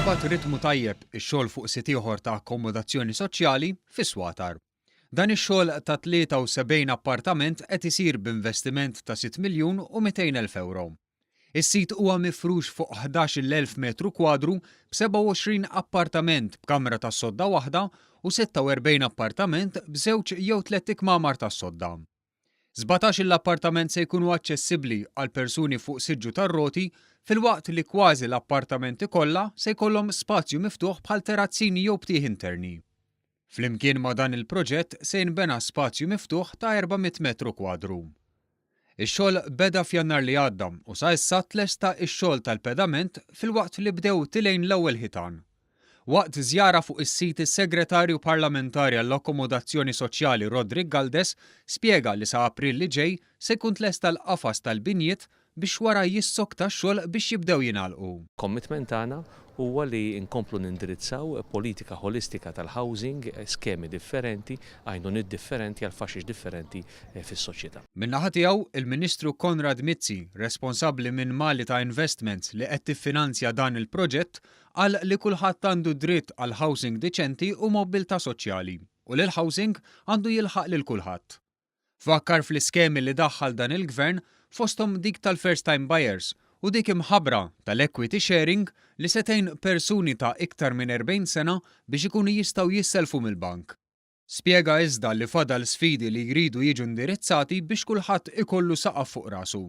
jaqbad ritmu tajjeb ix-xogħol fuq sit ieħor ta' akkomodazzjoni soċjali fis-Swatar. Dan ix-xogħol ta' 73 appartament qed isir b'investiment ta' sitt miljun u 200 elf ewro. Is-sit huwa mifrux fuq 11,000 metru kwadru b'27 appartament b'kamra tas-sodda waħda u 46 appartament b'żewġ jew tlett ikmamar tas-sodda. 17-il appartament se jkunu aċċessibbli għal persuni fuq siġġu tar-roti filwaqt li kważi l-appartamenti kollha se jkollhom spazju miftuħ bħal terazzini jew btieħ interni. Flimkien ma' dan il-proġett se jinbena spazju miftuħ ta' 400 metru kwadru. Ix-xogħol beda f'Jannar li għadda u sa issa tlesta x-xogħol tal-pedament filwaqt li bdew tilgħin l-ewwel ħitan. Waqt żjara fuq is-sit is-Segretarju Parlamentari għall-Akkomodazzjoni Soċjali Roderick Galdes spjega li sa April li ġej se jkun tlesta l-qafas tal-binjiet biex wara jissokta x-xogħol biex jibdew jingħalqu. Commitment tagħna huwa li nkomplu nindirizzaw politika ħolistika tal-housing, skemi differenti, għajnuniet differenti għal faxex differenti fis-soċjetà. Min-naħa tiegħu, il-Ministru Konrad Mizzi, responsabbli minn Malita Investments li qed tiffinanzja dan il-proġett, qal li kulħadd għandu dritt għal housing diċenti u mobbiltà soċjali u li l-housing għandu jilħaq lil kulħadd. Fakkar fl-iskemi li daħħal dan il-Gvern fosthom dik tal-first time buyers u dik imħabbra tal-equity sharing li se tgħin persuni ta' iktar minn 40 sena biex ikunu jistgħu jisselfu mill-bank. Spjega iżda li fadal sfidi li jridu jiġu indirizzati biex kulħadd ikollu saqaf fuq rasu.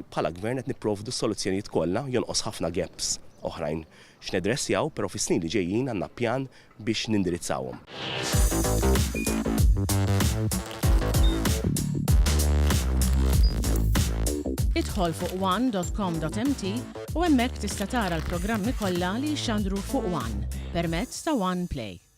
Bħala gvern qed nipprovdu s-soluzzjonijiet kollha, jonqos ħafna gaps oħrajn x'nedressjaw, però fis-snin li ġejjin għandna pjan biex nindirizzawhom. Idħol fuq one.com.mt u hemmhekk tista' tara l-programmi kollha li jixxandru fuq One permezz ta' One Play.